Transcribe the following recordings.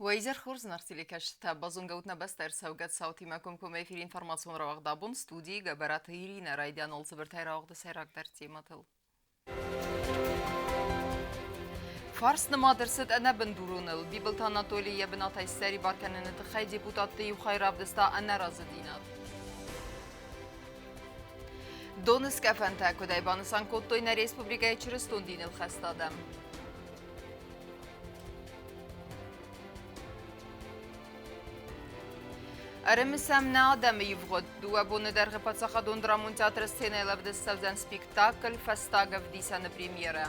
Уӕ изӕр хорз, зынаргъ телекӕсджытӕ! Базонгӕ ут нӕ бӕстӕ ӕрцӕугӕ цаутимӕ комкоммӕ эфиры информацион рауагъд абон студийы Гӕбӕраты Иринӕ райдианыл цыбыртӕй рауагъды сӕйрагдӕр темӕтыл. Фарст нымад ӕрцыд ӕнӕбындуроныл. Бибылты Анатолий йӕ бынатӕй ссӕрибар кӕныны тыххӕй депутатты иу хай равдыста ӕнӕразыдзинад. Доныскъӕфӕнтӕ куыдӕй банысан кодтой нӕ республикӕйы чырыстон диныл хӕст адӕм. Ӕрымысӕм нӕ адӕмы ивгъуыд. Дыууӕ боны дӕргъы паддзахадон драмон театры сценӕйыл ӕвдыст цӕудзӕн спектакль «Фӕстаг ӕвдисӕн-ы премьерӕ».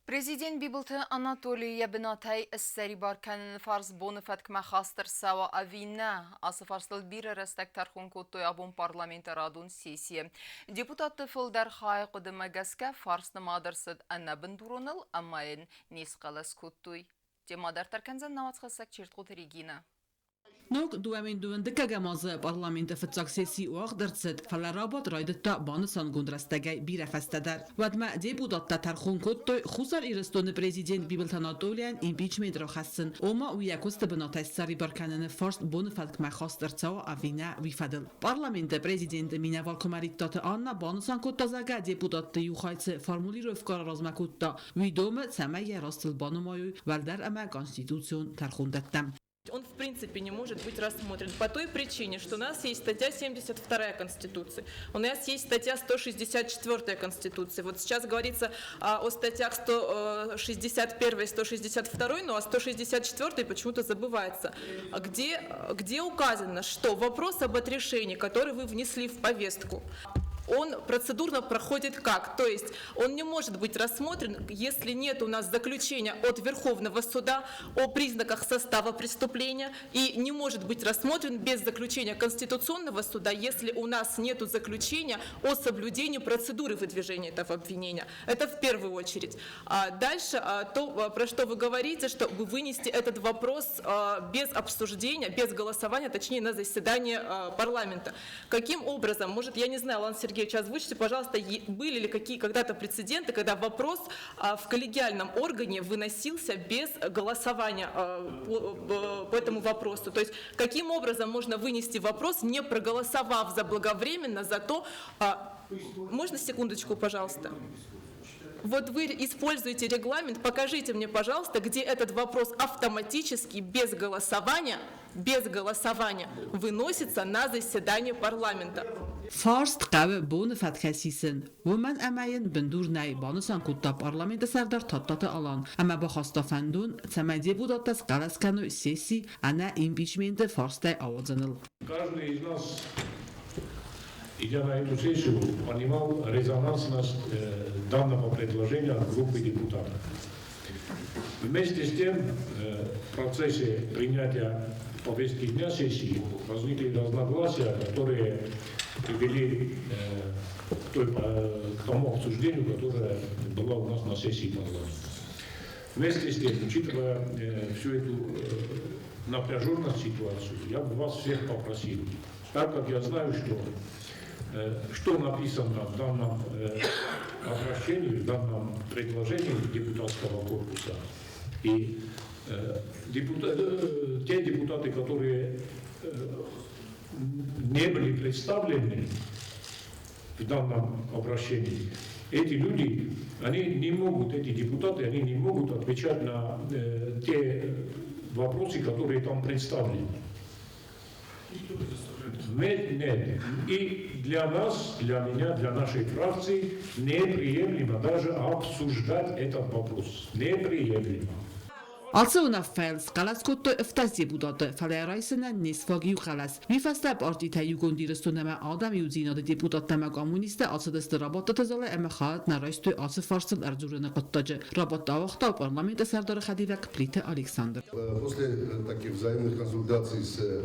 Президент Бибылты Анатолий йӕ бынатӕй ссӕрибар кӕныны фарс боны фӕткмӕ хаст ӕрцӕуа ӕви нӕ, ацы фарстыл бирӕ рӕстӕг тӕрхон кодтой абон парламенты радон сессийы. Депутатты фылдӕр хайы хъуыдымӕ гӕсгӕ фарст нымад ӕрцыд ӕнӕбындуроныл ӕмӕ йын не схъӕлӕс кодтой. Темӕ дарддӕр кӕндзӕн науӕдзхӕссӕг Чертхъоты Регинӕ. Ног 2022 азы парламенты фыццаг сесси уагъд ӕрцыд, фӕлӕ рабадт райдыдта банысангонд рӕстӕгӕй бирӕ фӕстӕдӕр. Уӕдмӕ депутаттӕ тӕрхон кодтой Хуссар Ирыстоны президент Бибылты Анатолийӕн импичмент рахӕссын, ома уый йӕ куысты бынатӕй ссӕрибар кӕныны фарст боны фӕткмӕ хаст ӕрцӕуа ӕви нӕ, уый фӕдыл. Парламенты президенты минӕвар Куымӕридтаты Анна банысан кодта, зӕгъгӕ, депутатты иу хай цы формулировкӕ размӕ кодта, уый домы, цӕмӕй йӕ растыл банымайой уӕлдӕр ӕмӕ конституцион тӕрхондӕттӕм. Он в принципе не может быть рассмотрен по той причине, что у нас есть статья 72 Конституции, у нас есть статья 164 Конституции. Вот сейчас говорится о статьях 161 и 162, но о 164 почему-то забывается, где указано, что вопрос об отрешении, который вы внесли в повестку, он процедурно проходит как? То есть он не может быть рассмотрен, если нет у нас заключения от Верховного суда о признаках состава преступления, и не может быть рассмотрен без заключения Конституционного суда, если у нас нет заключения о соблюдении процедуры выдвижения этого обвинения. Это в первую очередь. А дальше, то, про что вы говорите, чтобы вынести этот вопрос без обсуждения, без голосования, точнее, на заседание парламента. Каким образом, может, я не знаю, Алан Сергеевич, озвучьте, пожалуйста, были ли какие когда-то прецеденты, когда вопрос в коллегиальном органе выносился без голосования по этому вопросу? То есть каким образом можно вынести вопрос, не проголосовав заблаговременно за то... Можно секундочку, пожалуйста? Вот вы используете регламент, покажите мне, пожалуйста, где этот вопрос автоматически, без голосования выносится на заседание парламента. Фарст хъӕуы боны фӕткӕй сисын, уымӕн ӕмӕ йын бындур нӕй, банысан кодта парламенты сӕрдар Тадтаты Алан ӕмӕ бахаста фӕндон, цӕмӕй депутаттӕ схъӕлӕс кӕной сесси ӕнӕ импичменты фарстӕй ауадзыныл. Каждый из нас, идя на эту сессию, понимал резонансность данного предложения от группы депутатов. Вместе с тем, в процессе принятия повестки дня сессии возникли разногласия, которые привели к тому обсуждению, которое было у нас на сессии парламента. Вместе с тем, учитывая всю эту напряженность ситуацию, я бы вас всех попросил, так как я знаю, что написано в данном обращении, в данном предложении депутатского корпуса, и те депутаты, которые не были представлены в данном обращении, эти люди, они не могут, эти депутаты, они не могут отвечать на те вопросы, которые там представлены. Нет, нет. И для нас, для меня, для нашей фракции неприемлемо даже обсуждать этот вопрос. Неприемлемо. Ацы уынаффӕйыл схъӕлӕс кодтой 17 депутаты, фӕлӕ райсынӕн не сфаг иу хъӕлӕс. Уый фӕстӕ партитӕ Иугонд Ирыстон ӕмӕ Адӕм иудзинады депутаттӕ ӕмӕ коммунисттӕ ацыдысты рабадтыты залӕй ӕмӕ хайад нӕ райстой ацы фарстыл ӕрдзурыны хъуыддаджы. Рабадт ауагъта парламенты сӕрдары хӕдивӕг Плиты Александр. После таких взаимных консультаций с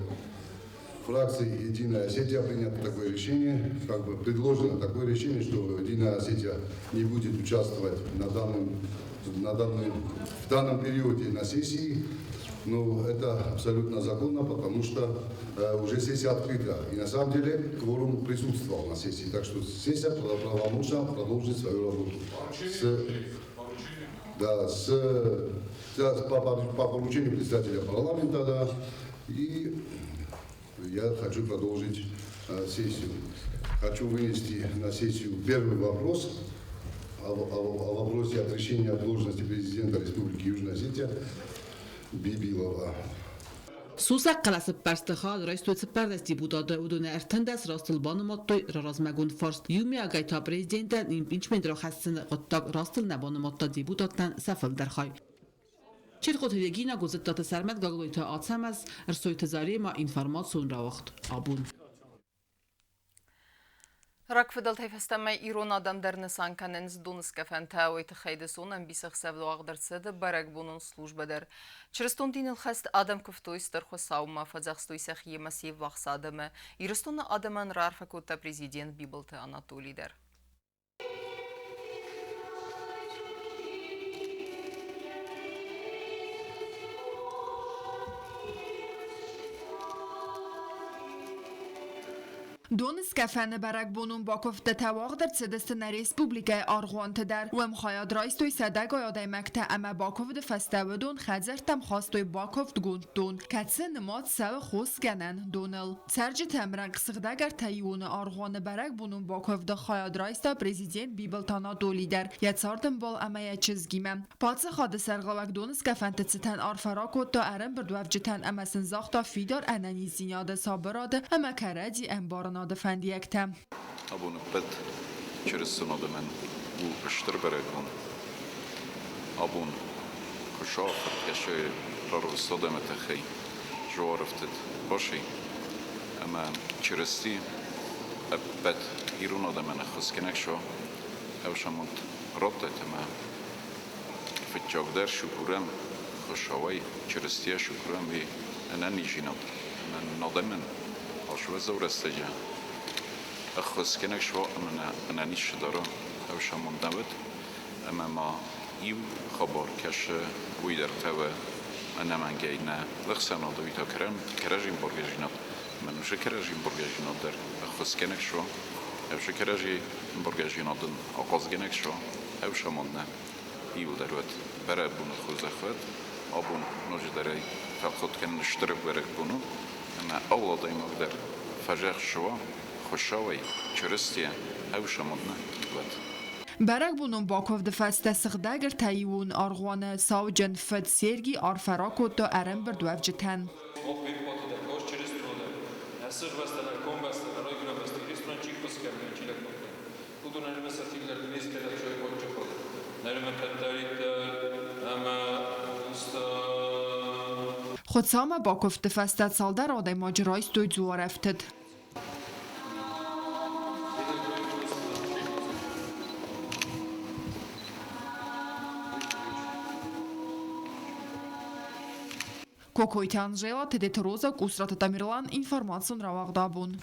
фракцией «Единая Осетия» принято такое решение, как бы предложено такое решение, что «Единая Осетия» не будет участвовать в данном периоде на сессии. Но это абсолютно законно, потому что уже сессия открыта. И на самом деле кворум присутствовал на сессии. Так что сессия правомочно продолжит свою работу. Да, по поручению председателя парламента, да, и я хочу продолжить сессию. Хочу вынести на сессию первый вопрос о вопросе отречения от должности президента Республики Южная Осетия Бибилова. Сусӕг хъӕлӕсӕппӕрсты хайад райстой 14 депутаты, уыдонӕй 13 растыл банымадтой раразмӕгонд фарст. Иумиагӕй та президентӕн импичмент рахӕссыны хъуыддаг растыл нӕ банымадта депутаттӕн сӕ фылдӕр хай. Чертхъоты Регина, Гуызыттаты Сӕрмӕт, Гаглойты Ацӕмӕз, Ӕрсойты Заремӕ, информацион рауагъд абон. Рагфыдӕлтӕй фӕстӕмӕ ирон адӕм дӕр нысан кӕнынц доныскъӕфӕнтӕ. Уый тыххӕй дысон ӕмбисӕхсӕв уагъд ӕрцыд бӕрӕгбонон службӕ дӕр. Чырыстон диныл хӕст адӕм куывтой Стыр Хуыцаумӕ, фӕдзӕхстой сӕхи ӕмӕ се ввахс адӕмы. Ирыстоны адӕмӕн раарфӕ кодта президент Бибылты Анатоли дӕр. Доныскъӕфӕны бӕрӕгбонон бакуывдтытӕ уагъд ӕрцыдысты нӕ республикӕйы аргъуанты дӕр. Уым хайад райстой сӕдӕгай адӕймӕгтӕ ӕмӕ бакуывды фӕстӕ уыдон хӕдзӕрттӕм хастой бакуывдгонд дон, кӕцы нымад цӕуы хосгӕнӕн доныл. Цӕрджыты ӕмрӕнхъ сыгъдӕг ӕртӕиуоны аргъуаны бӕрӕгбонон бакуывды хайад райста президент Бибылты Анатоли дӕр йӕ цардӕмбал ӕмӕ йӕ чызгимӕ. Паддзахады сӕргълӕууӕг доныскъӕфӕнты цытӕн арфӕ ракодта ӕрӕмбырдуӕвджытӕн ӕмӕ сын загъта фидар ӕнӕниздзинады, сабырады ӕмӕ кӕрӕдзи ӕмбарынады фӕндиӕгтӕ. Абон ӕппӕт чырыстон адӕмӕн у стыр бӕрӕгбон. Абон Хуыцауы фырт кӕсы рарвыста адӕмы тыххӕй зуарӕфтыд басӕй, ӕмӕ Чырысти ӕппӕт ирон адӕмӕн ӕххуысгӕнӕг суа, ӕфсамонд раттӕд ӕмӕ фыццагдӕр сукурӕм Хуыцауӕй, Чырыстийӕ сукурӕм уый ӕнӕниздзинад ӕмӕ нын адӕмӕн ас уӕззау рӕстӕджы ӕххуысгӕнӕг суа ӕмӕ нӕ ӕнӕниз цы дара, ӕфсамонд нӕ уӕд, ӕмӕ ма иу хабар кӕсы, уый дӕр хъӕуы ӕнӕмӕнгӕй нӕ ӕхсӕнады, уый та кӕрӕдзи ӕмбаргӕдзинад. Ӕмӕ уыцы кӕрӕдзи ӕмбаргӕдзинад дӕр ӕххуысгӕнӕг суа, уыцы кӕрӕдзи ӕмбаргӕдзинад ын ахъазгӕнӕг суа, ӕфсамонд нӕ иуылдӕр уӕд бӕрӕгбоны хорзӕх уӕд. Абон ноджыдӕр ӕй фӕхъуыд кӕнын стыр бӕрӕгбон у, ӕмӕ алы адӕймаг дӕр фӕзӕхсы уа Хуыцауӕй, Чырыстийӕ, ӕфсамонд нӕ уӕд. Бӕрӕгбонон бакуывды фӕстӕ сыгъдӕг ӕртӕиуон аргъуаны сауджын фыд Сергий арфӕ ракодта ӕрӕмбырдуӕвджытӕн. Мах бирӕ дӕр хорз чырыстонӕн, нӕ сыхбӕстӕ, нӕ комбӕстӕ, нӕ райгуырӕн бӕстӕ Ирыстонӕн чи ххуыс кӕны, чи лӕггад Уыдонӕн ӕмӕ сӕ тиллӕг зойгонд Нӕрмӕ кӕддӕриддӕр ӕмӕ Хуыцаумӕ бакуывдты фӕстӕ цалдӕр адӕймаджы райстой дзуарӕфтыд. Кокойты Анжела, Тедеты Роза, Къусраты Тамерлан, информацион рауагъд абон.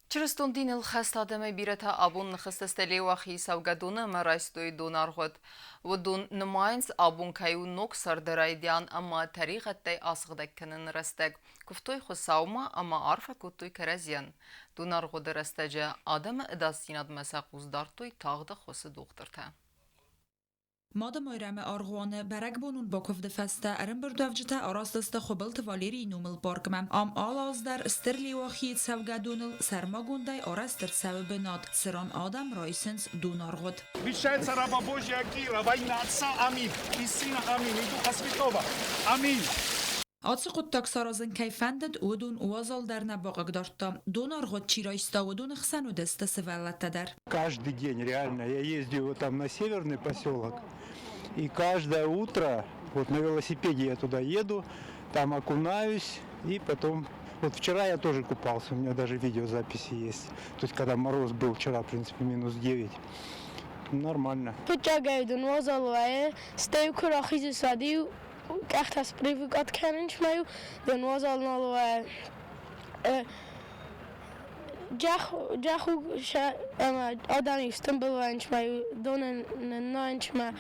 Чырыстон диныл хӕст адӕмӕй бирӕтӕ абон ныхӕстӕ Леуахийы цӕугӕдоны ӕмӕ райстой донаргъуыд. Уыдон нымайынц, абон кӕй у ног сӕрды райдиан ӕмӕ тӕригъӕдтӕй асыгъдӕг кӕныны рӕстӕг. Куывтой Хуыцаумӕ ӕмӕ арфӕ кодтой кӕрӕдзийӕн. Донаргъуыды рӕстӕджы адӕмы ӕдасдзинадмӕ сӕ хъус дардтой тагъд ӕххуысы дохтыртӕ. Мады Майрӕмы аргъуаны бӕрӕгбонон бакуывды фӕстӕ ӕрӕмбырдуӕвджытӕ араст сты Хуыбылты Валерийы номыл паркмӕ. Ам алы аз дӕр Стыр Леуахийы цӕугӕдоныл сӕрмагондӕй арӕзт ӕрцӕуы бынат, цыран адӕм райсынц донаргъуыд. Вещается раба Божья Кира, во имя Отца, аминь, и Сына, аминь, и Духа Святого, аминь. Ацы хъуыддаг саразын кӕй фӕндыд, уыдон уазал дӕр нӕ бахъыгдардта. Донаргъуыд чи райста, уыдоны хсӕн уыдысты сывӕллӕттӕ дӕр. Каждый день реально я ездил там на северный поселок, и каждое утро вот на велосипеде я туда еду, там окунаюсь, и потом вот вчера я тоже купался, у меня даже видеозаписи есть. То есть когда мороз был вчера, в принципе, минус 9. Нормально. Фыццагӕй дын уазал вӕййы, стӕй куы рахизыс, уӕд-иу къӕхтӕ спривыкать кӕнынц мӕ-иу дын уазал нал вӕййы. Джаху ӕмӕ адӕм-иу стымбыл вӕййынц мӕ-иу доны ныннайынц мӕ.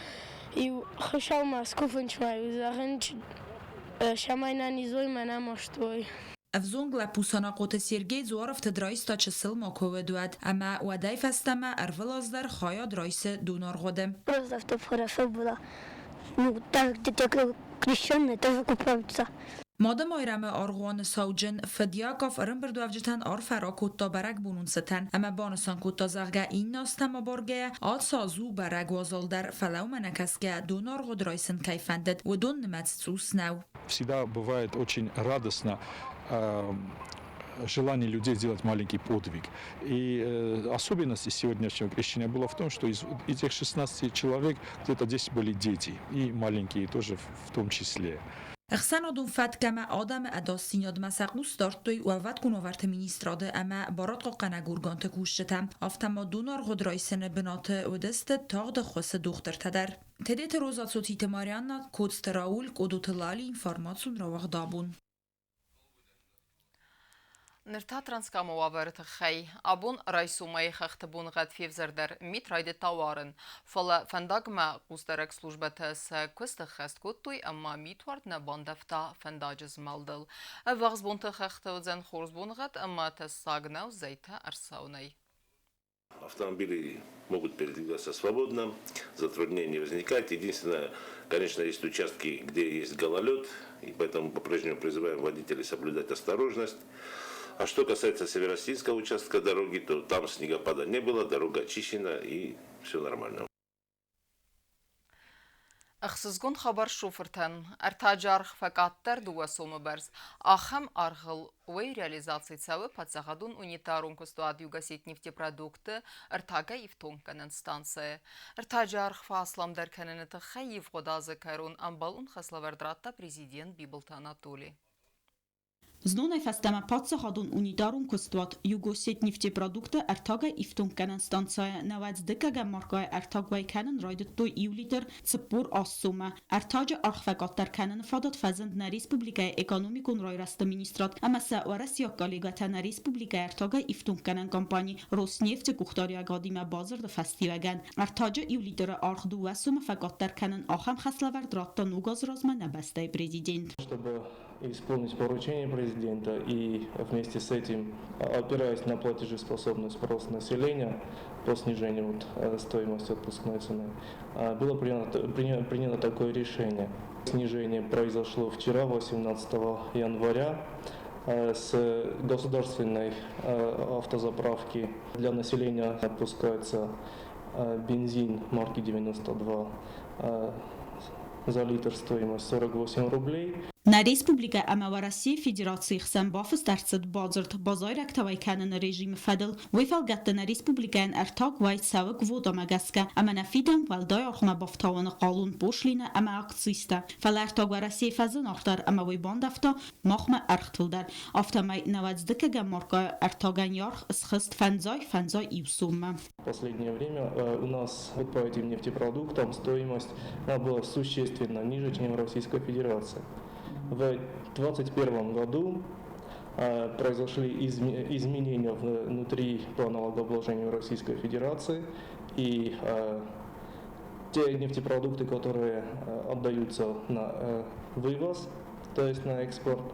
Иу Хуыцаумӕ скувынч ма иу зӕгъынч, цӕмӕй нӕ низой мӕ нӕ маст уой. Ӕвзонг лӕппу Санахъоты Сергей дзуарӕфтыд райста чысыл ма куы уыд, уӕд ӕмӕ уӕдӕй фӕстӕмӕ ӕрвылаз дӕр хайад райсы донаргъуыды. Просто чтобы хорошо было. Ну, так, где те крещенные тоже купаются. Мады Майрӕмы аргъуаны сауджын фыд Яков ӕрӕмбырдуӕвджытӕн арфӕ ракодта бӕрӕгбонон цытӕн ӕмӕ банысан кодта, зӕгъгӕ, иннӕ азтӕм абаргӕйӕ, ацы аз у бӕрӕг уазалдӕр, фӕлӕ уымӕ нӕ кӕсгӕ, донаргъуыд райсын кӕй фӕндыд, уыдон нымӕц цъус нӕу. Всегда бывает очень радостно желание людей сделать маленький подвиг. И особенность сегодняшнего крещения была в том, что из этих 16 человек где-то 10 были дети, и маленькие тоже в том числе. Ӕхсӕнадон фӕтк ӕмӕ адӕмы ӕдасдзинадмӕ сӕ хъус дардтой Уӕлвӕткон уавӕрты министрады ӕмӕ барадхъахъхъӕнӕг органты кусджытӕ. Афтӕ ма донаргъуыд райсыны бынаты уыдысты тагъд ӕххуысы дохтыртӕ дӕр. Тедеты Роза Цоциты Марианна, Коцты Рауль, Къодоты Лали информацион рауагъд абон. Ныр та Транскамы уавӕры тыххӕй. Абон райсомӕй хӕхты боныгъӕд февзӕрдӕр, мит райдыдта уарын. Фӕлӕ фӕндагмӕ хъусдарӕг службӕтӕ сӕ куыст ӕххӕст кодтой ӕмӕ митуард нӕ бандӕвта фӕндаджы змӕлдыл. Ӕввахс бонты хӕхты уыдзӕн хорз боныгъӕд ӕмӕ тӕссаг нӕу зӕйтӕ ӕрцӕуынӕй. Автомобили могут передвигаться свободно, затруднений не возникает. Единственное, конечно, есть участки, где есть гололед, и поэтому по-прежнему призываем водителей соблюдать осторожность. А что касается североосетинского участка дороги, то там снегопада не было, дорога очищена и все нормально. Ӕхсызгон хабар шофыртӕн. Ӕртаджы аргъ фӕкъаддӕр дыууӕ сомы бӕрц. Ахӕм аргъыл уый реализаци цӕуы паддзахадон унитарон куыстуат Югосетнефтепродукт-ы ӕртагӕй ифтонггӕнӕн станцӕйы. Ӕртаджы аргъ фӕасламдӕр кӕныны тыххӕй ивгъуыд азы кӕрон ӕмбӕлон хӕслӕвӕрд радта президент Бибылты Анатоли. Знонӕй фӕстӕмӕ паддзахадон унитарон куыстуат Югосетнефтепродукт-ы ӕртагӕй ифтонггӕнӕн станцӕйы науӕдз дыккӕгӕм маркӕйы ӕртаг уӕй кӕнын райдыдтой иу литр 48 соммӕ. Ӕртаджы аргъ фӕкъаддӕр кӕныны фадат фӕзынд нӕ республикӕйы экономикон райрӕзты министрад ӕмӕ сӕ уӕрӕсейаг коллегӕтӕ нӕ республикӕйы ӕртагӕй ифтонггӕнӕн компани Роснефть-ы къухдариуӕгадимӕ бадзырды фӕстиуӕгӕн. Ӕртаджы иу литры аргъ дыууӕ сомы фӕкъаддӕр кӕнын ахӕм хӕслӕвӕрд радта ног азы размӕ нӕ бӕстӕйы президент. Чтобы исполнить поручение президента и вместе с этим, опираясь на платежеспособность спрос населения по снижению вот, стоимости отпускной цены, было принято такое решение. Снижение произошло вчера, 18 января, с государственной автозаправки для населения отпускается бензин марки 92 за литр стоимость 48 рублей. Нӕ республикӕ ӕмӕ Уӕрӕсейы Федерацийы хсӕн бафыст ӕрцыд бадзырд базайрӕгтӕ уӕй кӕныны режимы фӕдыл. Уый фӕлгӕтты нӕ республикӕйӕн ӕртаг уӕй цӕуы квотамӕ гӕсгӕ ӕмӕ нӕ фидӕм уӕлдай аргъмӕ бафтауыны хъалон пошлинӕ ӕмӕ акцизтӕ. Фӕлӕ ӕртаг Уӕрӕсейы фӕзынаргъдӕр ӕмӕ уый бандӕвта махмӕ ӕргътыл дӕр. Афтӕмӕй науӕдз дыккӕгӕм маркӕйы ӕртагӕн йӕ аргъ схызт фӕндзай фӕндзай иу соммӕ. В последнее время у нас вот по этим нефтепродуктам стоимость была существенно ниже, чем в Российской Федерации. В 2021 году произошли изменения внутри по налогообложению Российской Федерации, и те нефтепродукты, которые отдаются на вывоз, то есть на экспорт,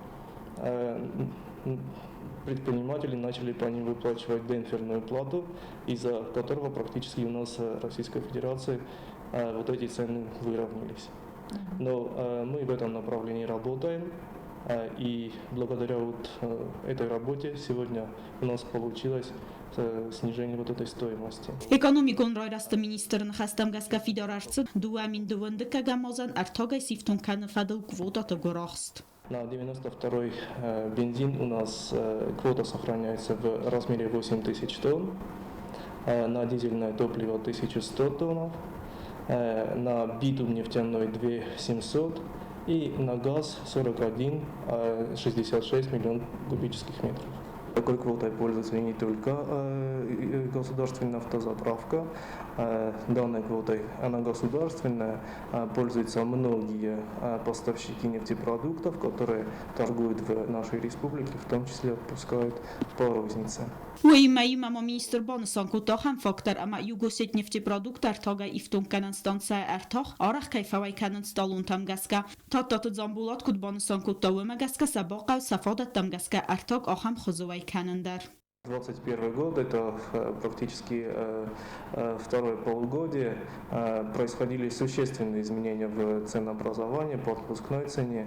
предприниматели начали по ним выплачивать демпферную плату, из-за которого практически у нас в Российской Федерации вот эти цены выровнялись. Но мы в этом направлении работаем, и благодаря вот этой работе сегодня у нас получилось снижение вот этой стоимости. Экономикон райрӕзты министры ныхӕстӕм гӕсгӕ фидар ӕрцыд дыууӕ мин дыууындыккӕгӕм азӕн ӕртагӕй сифтонг кӕныны фӕдыл квотаты гуырахст. На 92-й бензин у нас квота сохраняется в размере 8 тысяч тонн, на дизельное топливо 1100 тонн, на битум нефтяной 2 700 и на газ 41,66 миллион кубических метров. Такой квотой пользуется не только государственная автозаправка. Данной квотой, она государственная, пользуются многие поставщики нефтепродуктов, которые торгуют в нашей республике, в том числе отпускают по рознице. Уыимӕ иумӕ ма министр банысан кодта ахӕм факт дӕр, ӕмӕ Югосетнефтепродукт ӕртагӕй ифтонггӕнӕн станцӕйы ӕртах арӕх кӕй фӕуӕй кӕнынц талонтӕм гӕсгӕ. Тадтаты Дзамболат куыд банысан кодта, уымӕ гӕсгӕ сӕ бахъӕуы сӕ фадӕттӕм гӕсгӕ ӕртаг ахӕм хуызы уӕй кӕнын дӕр. 21 год, это практически второе полугодие, происходили существенные изменения в ценообразовании по отпускной цене.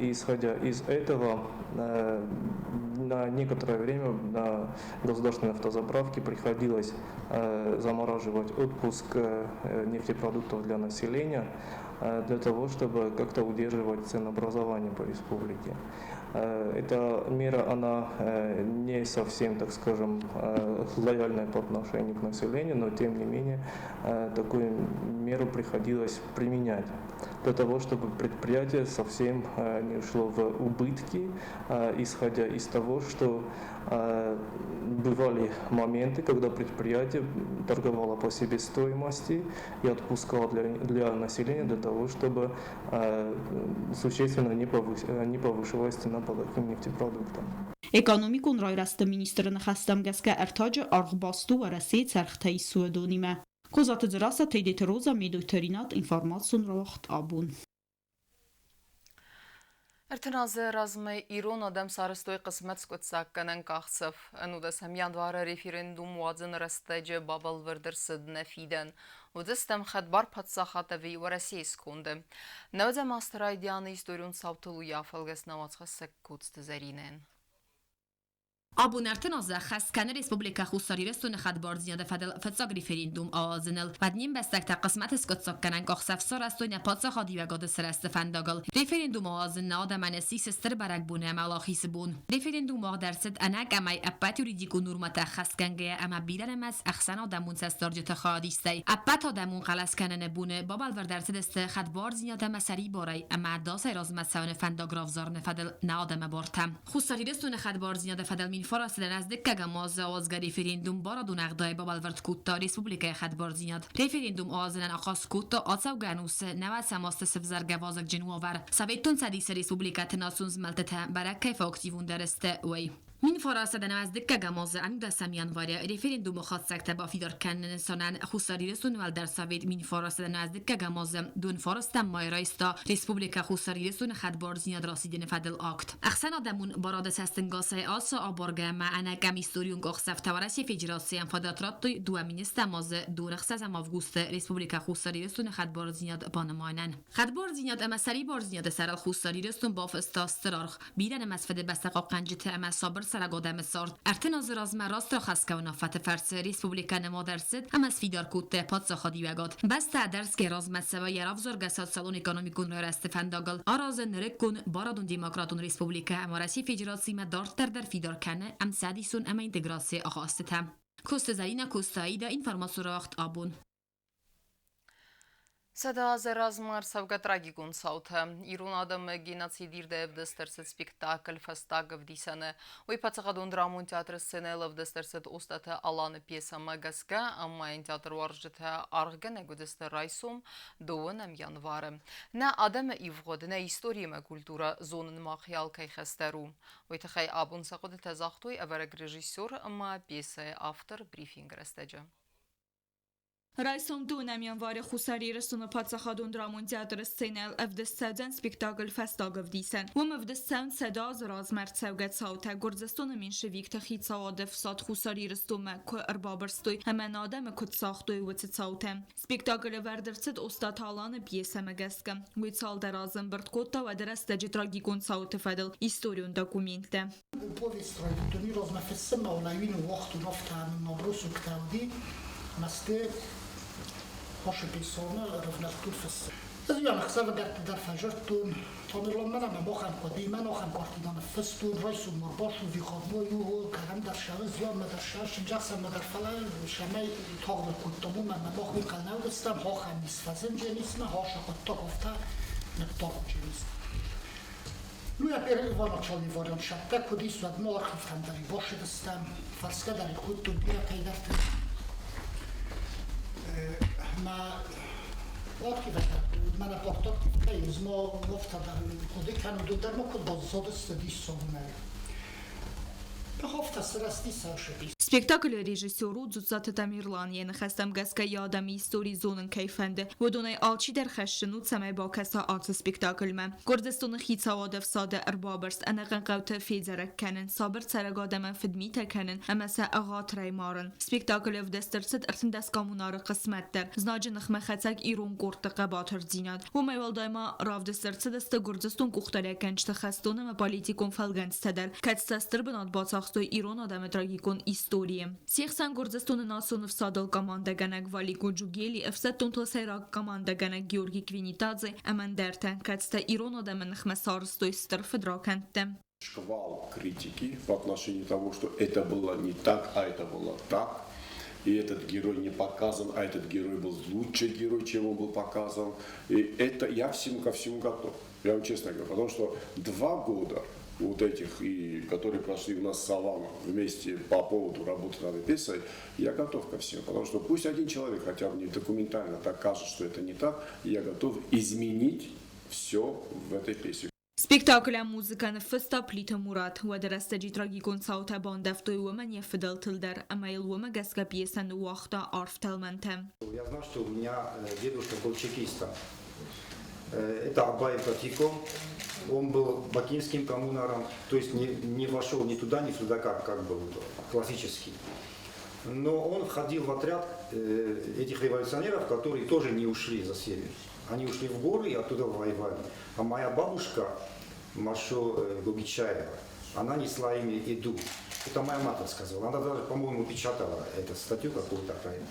И исходя из этого, на некоторое время на государственной автозаправке приходилось замораживать отпуск нефтепродуктов для населения для того, чтобы как-то удерживать ценообразование по республике. Эта мера, она не совсем, так скажем, лояльная по отношению к населению, но тем не менее такую меру приходилось применять для того, чтобы предприятие совсем не ушло в убытки, исходя из того, что бывали моменты, когда предприятие торговало по себестоимости и отпускало для населения для того, чтобы существенно не повышалась цена по таким нефтепродуктам. Экономикон райрӕзты министры ныхӕстӕм гӕсгӕ ӕртаджы аргъ баст у Уӕрӕсейы цӕргътӕй суадонимӕ. Козаты Дзерассӕ, Тедеты Роза, Медойты Ринат, информацион рауагъд абон. 30 азы размӕ ирон адӕм сарӕзтой хъысмӕт скъуыддзаггӕнӕн къахдзӕф. Ӕнудӕсӕм январы референдум уадзыны рӕстӕджы бабӕлвырд ӕрцыд нӕ фидӕн. Уыдзыстӕм хӕдбар паддзахад ӕви Уӕрӕсейы сконды. Нӕуӕдзӕм азты райдианы историон цаутыл уый афӕлгӕс нӕ уацхӕссӕг Коцты Зӕринӕйӕн. Абон 30 азы ӕххӕст кӕны Республикӕ Хуссар Ирыстоны хӕдбардзинады фӕдыл фыццаг референдум ауадзыныл. Уӕд не мбӕстӕгтӕ хъысмӕты скъуыддзаггӕнӕн къахдзӕф сарӕзтой нӕ паддзахадиуӕгады сырӕзты фӕндагыл. Референдум ауадзын нӕ адӕмӕн ссис стыр бӕрӕгбон ӕмӕ уӕлахизы бон. Референдум уагъд ӕрцыд ӕнӕ кӕмӕй ӕппӕт юридикон нормӕтӕ ӕххӕстгӕнгӕйӕ ӕмӕ бирӕнымӕц ӕхсӕнадӕмон цӕстдарджыты хайадистӕй. Ӕппӕтадӕмон хъӕлӕс кӕныны боны бабӕлвырд ӕрцыдысты хӕдбардзинад ӕмӕ сӕрибарӕй ӕмӕ ӕдасӕй размӕ цӕуыны фӕндаг равзарыны фӕдыл нӕ адӕмы бартӕ. Хуссар Иристони хӕдбардзийнади фӕдӕл Минфарасӕн ӕздиккӕгӕм азы ауадзгӕ референдум барадон ӕгъдауӕй бабӕлвырд кодта республикӕйы хӕдбардзинад. Референдум ауадзынӕн ахъаз кодта ацӕугӕ ӕнусы нӕуӕдзӕм азты сывзӕргӕ вазыгджын уавӕр. Советон Цӕдисы республикӕты национ змӕлдтытӕ бӕрӕг кӕй фӕактивондӕр сты, уый. Минфарасӕн ӕздиккӕгӕм азы ӕнудӕсӕм январы референдумы хатдзӕгтӕ бафидар кӕныны нысанӕн Хуссар Ирыстоны Уӕлдӕр Совет Минфарасӕн ӕздиккӕгӕм азы донфарастӕм май райста Республикӕ Хуссар Ирыстоны хӕдбардзинад расидыны фӕдыл акт. Ӕхсӕнадӕмон барады цӕстӕнгасӕй ацы абаргӕ ӕмӕ ӕнӕкъӕм историон къахдзӕфтӕ Уӕрӕсейы Федерацийӕн фадат радтой 2010 азы 26 августы Республикӕ Хуссар Ирыстоны хӕдбардзинад банымайынӕн. Хӕдбардзинад ӕмӕ сӕрибардзинады сӕрыл Хуссар Ирыстон бафыста стыр аргъ. Бирӕнымӕц фыдыбӕстӕ хъахъхъӕнджыты ӕмӕ сабыр цӕрӕг адӕмы цард 30 азы размӕ раст рахӕсгӕ уынаффӕты фӕрцы республикӕ нымад ӕрцыд ӕмӕ сфидар кодта йӕ паддзахадиуӕгад. Бӕстӕ ӕдӕрсгӕ размӕ цӕуы йӕ равзаргӕ социалон-экономикон райрӕзты фӕндагыл, аразы нырыккон барадон-демократон республикӕ ӕмӕ Уӕрӕсейы Федерациимӕ дарддӕр дӕр фидар кӕны ӕмцӕдисон ӕмӕ интеграцийы ахастытӕ. Коста Зарина, Коста Аида, информацион рауагъд абон. 100 азы размӕ ӕрцӕугӕ трагикон цаутӕ. Ирон адӕмы геноцид ирдӕй ӕвдыст ӕрцыд спектакль «Фӕстаг ӕвдисӕн-ы». Уый паддзахадон драмон театры сценӕйыл ӕвдыст ӕрцыд Остъаты Аланы пьесӕмӕ гӕсгӕ, ӕмӕ йын театруарзджытӕ аргъгӕнӕг уыдысты райсом, 2 январы. Нӕ адӕмы ивгъуыд, нӕ истори ӕмӕ культурӕ зонын мах алкӕй хӕс дӕр у. Уый тыххӕй абон сӕ хъуыдытӕ загътой ӕвӕрӕг режиссер ӕмӕ пьесӕйы автор брифингы рӕстӕджы. Райсом 2 январы Хуссар Ирыстоны паддзахадон драмон театры сценӕйыл ӕвдыст цӕудзӕн спектакль «Фӕстаг ӕвдисӕн». Уым ӕвдыст цӕуынц 100 азы размӕ ӕрцӕугӕ цаутӕ Гуырдзыстоны меньшевикты хицауады ӕфсад Хуссар Ирыстонмӕ куы ӕрбабырстой ӕмӕ нӕ адӕмы куыд цагътой, уыцы цаутӕ. Спектакль ӕвӕрд ӕрцыд Остъаты Аланы пьесӕмӕ гӕсгӕ. Уый цалдӕр азы ӕмбырд кодта уӕды рӕстӕджы трагикон цауты фӕдыл историон документтӕ. Повесть райдыдтон размӕ фыссын, Лавины уагъд уынафтӕ набросоктӕ уыди, мӕсты Хошы пьесоны рывнӕлдтон фыссын. Ӕз уый ӕхсӕвыгӕтты дӕр фӕзырдтон, Тамерланмӕ ӕмӕ махӕн хъуыди, мӕн ахӕм картинӕ ныффыстон, райсом ма рбацу, выходной у, кӕдӕмдӕр ссӕуы, зианмӕ дӕр ссӕуы, чындзӕхсӕвмӕ дӕр, фӕлӕ сӕмӕй тагъд кодтам, уымӕн ӕмӕ мах уый хъал нӕ уыдыстӕм, хохӕн ис фӕзынджын ис, мӕ хасы хъуыддаг афтӕ ныттагъд ис. Ну, я первоначальный вариант шатта, куди суад мо архив там дари бошедастам, фарска дари худ бира кайдарта. Ма архив من апортак из мо гуфта дар худи кануду дар мо куд боззодест дисовне. Спектаклы режиссер у Дзуццаты Тамерлан йӕ ныхӕстӕм гӕсгӕ йӕ адӕмы истори зонын кӕй фӕнды, уыдонӕй алчидӕр хӕсджын у, цӕмӕй бакӕса ацы спектаклмӕ. Гуырдзыстоны хицауады ӕфсады ӕрбабырст, ӕнӕхъӕн хъӕуты федзӕрӕг кӕнын, сабыр цӕрӕг адӕмӕн фыдмитӕ кӕнын ӕмӕ сӕ ӕгъатырӕй марын. Спектаклы ӕвдыст ӕрцыд 13 коммунары хъысмӕт дӕр, знаджы ныхмӕ хӕцӕг ирон къордты хъӕбатырдзинад. Уымӕй уӕлдай ма равдыст ӕрцыдысты Гуырдзыстон къухдариуӕггӕнджыты хӕстон ӕмӕ политикон фӕлгӕнцтӕ дӕр, кӕд сӕ стыр бынат бацахстой ирон адӕмы трагикон историйы. Се хсӕн Гуырдзыстоны национ ӕфсадыл командӕгӕнӕг Валико Джугели, ӕфсӕддонтыл сӕйраг командӕгӕнӕг Георгий Квинитадзе ӕмӕ ӕндӕртӕ, кӕцытӕ ирон адӕмы ныхмӕ сарӕзтой стыр фыдракӕндтӕ. Шквал критики в отношении того, что это было не так, а это было так. И этот герой не показан, а этот герой был лучший герой, чем он был показан. И это я всему ко всему готов. Я вам честно говорю, потому что 2 года вот этих, и, которые прошли у нас с Аланом вместе по поводу работы над этой пьесой, я готов ко всему. Потому что пусть один человек хотя бы не документально докажет, что это не так, я готов изменить все в этой пьесе. Спектаклӕн музыкӕ ныффыста Плиты Мурат. Уӕды рӕстӕджы трагикон цаутӕ бандӕвтой уымӕн йӕ фыдӕлтыл дӕр, ӕмӕ йыл уымӕ гӕсгӕ пьесӕ ныууагъта арф тӕлмӕнтӕ. Я знал, что у меня дедушка был чекистом. Это Абаев Татико. Он был бакинским коммунаром, то есть не вошел ни туда, ни сюда, как был классический. Но он входил в отряд этих революционеров, которые тоже не ушли за север. Они ушли в горы и оттуда воевали. А моя бабушка, Машо Гогичаева, она несла им еду. Это моя мать рассказывала. Она даже, по-моему, печатала эту статью какую-то про это.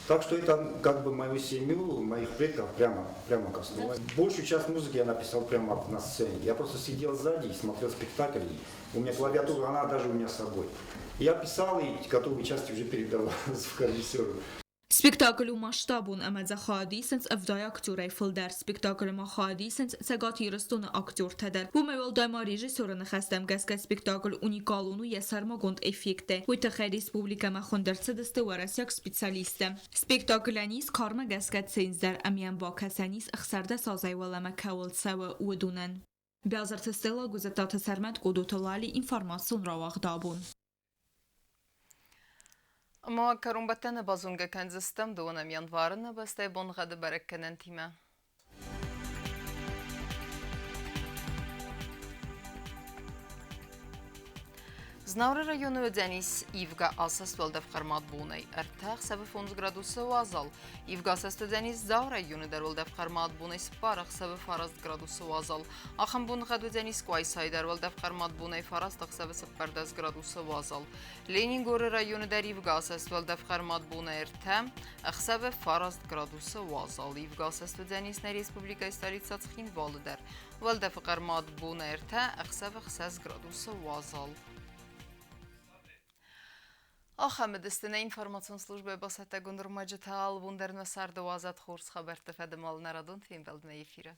Так что это как бы мою семью, моих предков прямо коснулось. Большую часть музыки я написал прямо на сцене. Я просто сидел сзади и смотрел спектакль. У меня клавиатура, она даже у меня с собой. Я писал и готовые части уже передавал звукорежиссеру. Спектакль у масштабон ӕмӕ дзы хайад исынц 70 актерӕй фылдӕр. Спектаклы ма хайад исынц Цӕгат Ирыстоны актертӕ дӕр. Уымӕй уӕлдай ма режиссеры ныхӕстӕм гӕсгӕ спектакль уникалон у йӕ сӕрмагонд эффектӕй. Уый тыххӕй республикӕмӕ хуынд ӕрцыдысты уӕрӕсейаг специалисттӕ. Спектаклӕн ис кармӕ гӕсгӕ ценз дӕр ӕмӕ йӕм бакӕсӕн ис 16 азӕй уӕлӕмӕ кӕуыл цӕуы, уыдонӕн. Биазырты Стелла, Гуызӕттаты Сӕрмӕт, Къодоты Лали, информацион рауагъд «Абон». Ӕмӕ кӕронбӕттӕны базонгӕ кӕндзыстӕм 2 январы нӕ бӕстӕйы боныгъӕды бӕрӕггӕнӕнтимӕ. Знауыры районы уыдзӕнис ивгӕ асӕст уӕлдӕф хъӕрмад бонӕй 3 ӕхсӕвы 5 градусы уазал. Ивгӕ асӕст уыдзӕнис Дзауы районы дӕр уӕлдӕф хъӕрмад бонӕй 4 ӕхсӕвы 9 градусы уазал. Ахӕм боныгъӕд уыдзӕнис Къуайсайы дӕр уӕлдӕф хъӕрмад бонӕй 9 ӕхсӕвы 14 градусы уазал. Ленингоры районы дӕр ивгӕ асӕст уӕлдӕф хъӕрмад бонӕй 3 ӕхсӕвы 9 градусы уазал. Ивгӕ асӕст уыдзӕнис нӕ республикӕйы столицӕ Цхинвалы дӕр. Уӕлдӕфы хъӕрмад бонӕй 3 ӕхсӕвы 6 градусы уазал. Ахӕм уыдысты нӕ информацион службӕйы бацӕттӕгонд ӕрмӕджытӕ. Алыбон дӕр нӕ царды уадзӕд хорз хабӕртты фӕдыл нӕ радон фембӕлдмӕ эфиры.